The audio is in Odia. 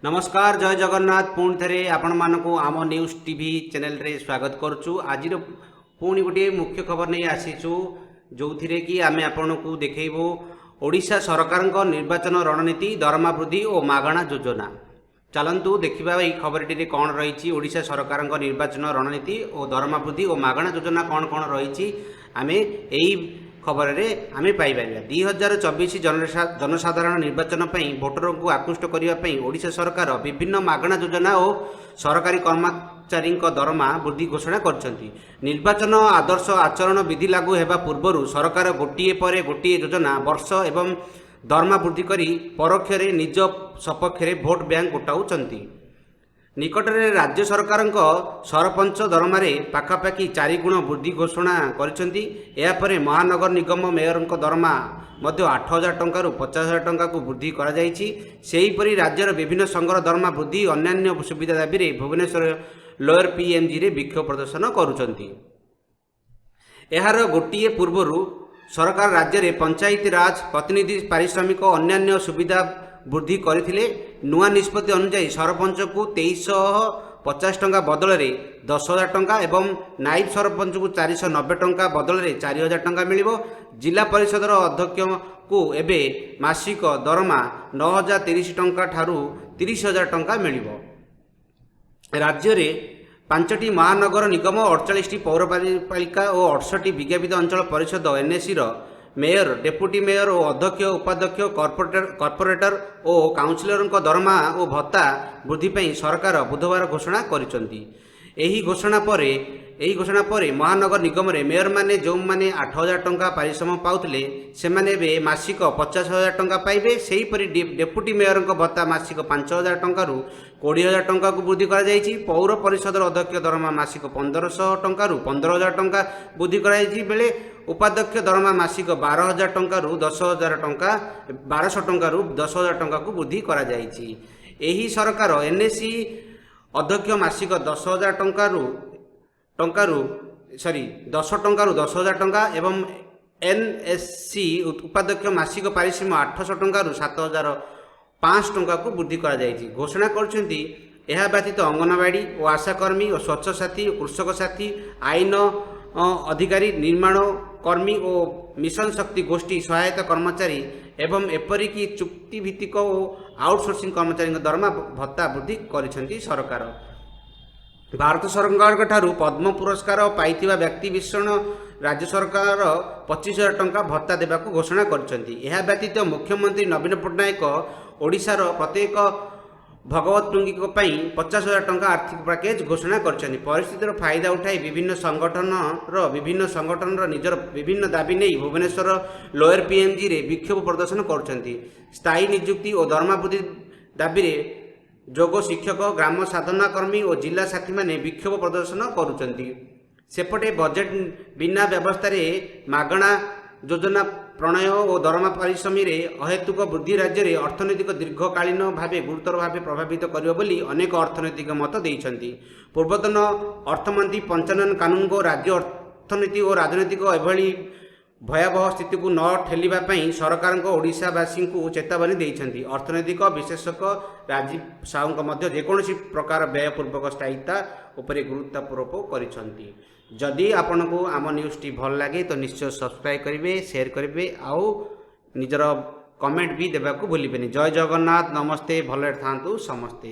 ନମସ୍କାର, ଜୟ ଜଗନ୍ନାଥ। ପୁଣି ଥରେ ଆପଣମାନଙ୍କୁ ଆମ ନ୍ୟୁଜ୍ ଟିଭି ଚ୍ୟାନେଲରେ ସ୍ୱାଗତ କରୁଛୁ। ଆଜିର ପୁଣି ଗୋଟିଏ ମୁଖ୍ୟ ଖବର ନେଇ ଆସିଛୁ, ଯେଉଁଥିରେ କି ଆମେ ଆପଣଙ୍କୁ ଦେଖେଇବୁ ଓଡ଼ିଶା ସରକାରଙ୍କ ନିର୍ବାଚନ ରଣନୀତି, ଦରମା ବୃଦ୍ଧି ଓ ମାଗଣା ଯୋଜନା। ଚାଲନ୍ତୁ ଦେଖିବା ଏହି ଖବରଟିରେ କ'ଣ ରହିଛି। ଓଡ଼ିଶା ସରକାରଙ୍କ ନିର୍ବାଚନ ରଣନୀତି ଓ ଦରମା ବୃଦ୍ଧି ଓ ମାଗଣା ଯୋଜନା କ'ଣ କ'ଣ ରହିଛି, ଆମେ ଏହି ଖବରରେ ଆମେ ପାଇପାରିବା। 2024 ଜନସାଧାରଣ ନିର୍ବାଚନ ପାଇଁ ଭୋଟରଙ୍କୁ ଆକୃଷ୍ଟ କରିବା ପାଇଁ ଓଡ଼ିଶା ସରକାର ବିଭିନ୍ନ ମାଗଣା ଯୋଜନା ଓ ସରକାରୀ କର୍ମଚାରୀଙ୍କ ଦରମା ବୃଦ୍ଧି ଘୋଷଣା କରିଛନ୍ତି। ନିର୍ବାଚନ ଆଦର୍ଶ ଆଚରଣ ବିଧି ଲାଗୁ ହେବା ପୂର୍ବରୁ ସରକାର ଗୋଟିଏ ପରେ ଗୋଟିଏ ଯୋଜନା ବର୍ଷ ଏବଂ ଦରମା ବୃଦ୍ଧି କରି ପରୋକ୍ଷରେ ନିଜ ସପକ୍ଷରେ ଭୋଟ ବ୍ୟାଙ୍କ ଗୋଟାଉଛନ୍ତି। ନିକଟରେ ରାଜ୍ୟ ସରକାରଙ୍କ ସରପଞ୍ଚ ଦରମାରେ ପାଖାପାଖି 4 ଗୁଣ ବୃଦ୍ଧି ଘୋଷଣା କରିଛନ୍ତି। ଏହାପରେ ମହାନଗର ନିଗମ ମେୟରଙ୍କ ଦରମା ମଧ୍ୟ 8000 ଟଙ୍କାରୁ 50,000 ଟଙ୍କାକୁ ବୃଦ୍ଧି କରାଯାଇଛି। ସେହିପରି ରାଜ୍ୟର ବିଭିନ୍ନ ସଂଘର ଦରମା ବୃଦ୍ଧି, ଅନ୍ୟାନ୍ୟ ସୁବିଧା ଦାବିରେ ଭୁବନେଶ୍ୱର ଲୋୟର ପିଏମ୍ଜିରେ ବିକ୍ଷୋଭ ପ୍ରଦର୍ଶନ କରୁଛନ୍ତି। ଏହାର ଗୋଟିଏ ପୂର୍ବରୁ ସରକାର ରାଜ୍ୟରେ ପଞ୍ଚାୟତିରାଜ ପ୍ରତିନିଧି ପାରିଶ୍ରମିକ, ଅନ୍ୟାନ୍ୟ ସୁବିଧା ବୃଦ୍ଧି କରିଥିଲେ। ନୂଆ ନିଷ୍ପତ୍ତି ଅନୁଯାୟୀ ସରପଞ୍ଚଙ୍କୁ 2350 ଟଙ୍କା ବଦଳରେ 10,000 ଟଙ୍କା ଏବଂ ନାଇବ ସରପଞ୍ଚଙ୍କୁ 490 ଟଙ୍କା ବଦଳରେ 4000 ଟଙ୍କା ମିଳିବ। ଜିଲ୍ଲା ପରିଷଦର ଅଧ୍ୟକ୍ଷଙ୍କୁ ଏବେ ମାସିକ ଦରମା 9030 ଟଙ୍କା ଠାରୁ 30,000 ଟଙ୍କା ମିଳିବ। ରାଜ୍ୟରେ ପାଞ୍ଚଟି ମହାନଗର ନିଗମ, 48ଟି ପୌରପାଳିକା ଓ 68 ବିଜ୍ଞାପିତ ଅଞ୍ଚଳ ପରିଷଦ ଏନ୍ଏସିର ମେୟର, ଡେପୁଟି ମେୟର ଓ ଅଧ୍ୟକ୍ଷ, ଉପାଧ୍ୟକ୍ଷ, କର୍ପୋରେଟର ଓ କାଉନସିଲରଙ୍କ ଦରମା ଓ ଭତ୍ତା ବୃଦ୍ଧି ପାଇଁ ସରକାର ବୁଧବାର ଘୋଷଣା କରିଛନ୍ତି। ଏହି ଘୋଷଣା ପରେ ମହାନଗର ନିଗମରେ ମେୟରମାନେ ଯେଉଁମାନେ 8000 ଟଙ୍କା ପାରିଶ୍ରମିକ ପାଉଥିଲେ, ସେମାନେ ଏବେ ମାସିକ 50,000 ଟଙ୍କା ପାଇବେ। ସେହିପରି ଡେପୁଟି ମେୟରଙ୍କ ଭତ୍ତା ମାସିକ 5000 ଟଙ୍କାରୁ 20,000 ଟଙ୍କାକୁ ବୃଦ୍ଧି କରାଯାଇଛି। ପୌର ପରିଷଦର ଅଧ୍ୟକ୍ଷ ଦରମା ମାସିକ 1500 ଟଙ୍କାରୁ 15,000 ଟଙ୍କା ବୃଦ୍ଧି କରାଯାଇଛି ବେଳେ ଉପାଧ୍ୟକ୍ଷ ଦରମା ମାସିକ 12,000 ଟଙ୍କାରୁ 10,000 ଟଙ୍କା, 1200 ଟଙ୍କାରୁ 10,000 ଟଙ୍କାକୁ ବୃଦ୍ଧି କରାଯାଇଛି। ଏହି ସରକାର ଏନ୍ଏସି ଅଧ୍ୟକ୍ଷ ମାସିକ 10,000 ଟଙ୍କାରୁ ଟଙ୍କାରୁ ସରି 10 ଟଙ୍କାରୁ 10,000 ଟଙ୍କା ଏବଂ ଏନ୍ଏସି ଉପାଧ୍ୟକ୍ଷ ମାସିକ ପାରିଶ୍ରମିକ 800 ଟଙ୍କାରୁ 7500 ଟଙ୍କାକୁ ବୃଦ୍ଧି କରାଯାଇଛି ଘୋଷଣା କରିଛନ୍ତି। ଏହା ବ୍ୟତୀତ ଅଙ୍ଗନବାଡ଼ି ଓ ଆଶାକର୍ମୀ ଓ ସ୍ୱଚ୍ଛ ସାଥୀ ଓ କୃଷକ ସାଥୀ, ଆଇନ ଅଧିକାରୀ, ନିର୍ମାଣ କର୍ମୀ ଓ ମିଶନ ଶକ୍ତି ଗୋଷ୍ଠୀ ସହାୟତା କର୍ମଚାରୀ ଏବଂ ଏପରିକି ଚୁକ୍ତିଭିତ୍ତିକ ଓ ଆଉଟସୋର୍ସିଂ କର୍ମଚାରୀଙ୍କ ଦରମା ଭତ୍ତା ବୃଦ୍ଧି କରିଛନ୍ତି ସରକାର। ଭାରତ ସରକାରଙ୍କ ଠାରୁ ପଦ୍ମ ପୁରସ୍କାର ପାଇଥିବା ବ୍ୟକ୍ତି ବିଶେଷ ରାଜ୍ୟ ସରକାର 25,000 ଟଙ୍କା ଭତ୍ତା ଦେବାକୁ ଘୋଷଣା କରିଛନ୍ତି। ଏହା ବ୍ୟତୀତ ମୁଖ୍ୟମନ୍ତ୍ରୀ ନବୀନ ପଟ୍ଟନାୟକ ଓଡ଼ିଶାର ପ୍ରତ୍ୟେକ ଭଗବତ ଟୁଙ୍ଗୀଙ୍କ ପାଇଁ 50,000 ଟଙ୍କା ଆର୍ଥିକ ପ୍ୟାକେଜ ଘୋଷଣା କରିଛନ୍ତି। ପରିସ୍ଥିତିର ଫାଇଦା ଉଠାଇ ବିଭିନ୍ନ ସଂଗଠନର ନିଜର ବିଭିନ୍ନ ଦାବି ନେଇ ଭୁବନେଶ୍ୱର ଲୋୟର ପିଏମ୍ଜିରେ ବିକ୍ଷୋଭ ପ୍ରଦର୍ଶନ କରୁଛନ୍ତି। ସ୍ଥାୟୀ ନିଯୁକ୍ତି ଓ ଦରମା ବୃଦ୍ଧି ଦାବିରେ ଯୋଗ ଶିକ୍ଷକ, ଗ୍ରାମ ସାଧନା କର୍ମୀ ଓ ଜିଲ୍ଲା ସାଥୀମାନେ ବିକ୍ଷୋଭ ପ୍ରଦର୍ଶନ କରୁଛନ୍ତି। ସେପଟେ ବଜେଟ୍ ବିନା ବ୍ୟବସ୍ଥାରେ ମାଗଣା ଯୋଜନା ପ୍ରଣୟ ଓ ଦରମା ପାରିଶ୍ରମିକରେ ଅହେତୁକ ବୃଦ୍ଧି ରାଜ୍ୟରେ ଅର୍ଥନୈତିକ ଦୀର୍ଘକାଳୀନ ଭାବେ ଗୁରୁତର ଭାବେ ପ୍ରଭାବିତ କରିବ ବୋଲି ଅନେକ ଅର୍ଥନୈତିକ ମତ ଦେଇଛନ୍ତି। ପୂର୍ବତନ ଅର୍ଥମନ୍ତ୍ରୀ ପଞ୍ଚାନନ କାନୁନଗୋ ରାଜ୍ୟ ଅର୍ଥନୀତି ଓ ରାଜନୈତିକ ଏଭଳି ଭୟାବହ ସ୍ଥିତିକୁ ନ ଠେଲିବା ପାଇଁ ସରକାରଙ୍କ ଓଡ଼ିଶାବାସୀଙ୍କୁ ଚେତାବନୀ ଦେଇଛନ୍ତି। ଅର୍ଥନୈତିକ ବିଶ୍ଳେଷକ ରାଜୀବ ସାହୁଙ୍କ ମଧ୍ୟ ଯେକୌଣସି ପ୍ରକାର ବ୍ୟୟପୂର୍ବକ ସ୍ଥାୟିତା ଉପରେ ଗୁରୁତ୍ୱାରୋପ କରିଛନ୍ତି। ଯଦି ଆପଣଙ୍କୁ ଆମ ନ୍ୟୁଜ୍ଟି ଭଲ ଲାଗେ ତ ନିଶ୍ଚୟ ସବସ୍କ୍ରାଇବ୍ କରିବେ, ସେୟାର କରିବେ ଆଉ ନିଜର କମେଣ୍ଟ ବି ଦେବାକୁ ଭୁଲିବେନି। ଜୟ ଜଗନ୍ନାଥ, ନମସ୍ତେ, ଭଲରେ ଥାଆନ୍ତୁ ସମସ୍ତେ।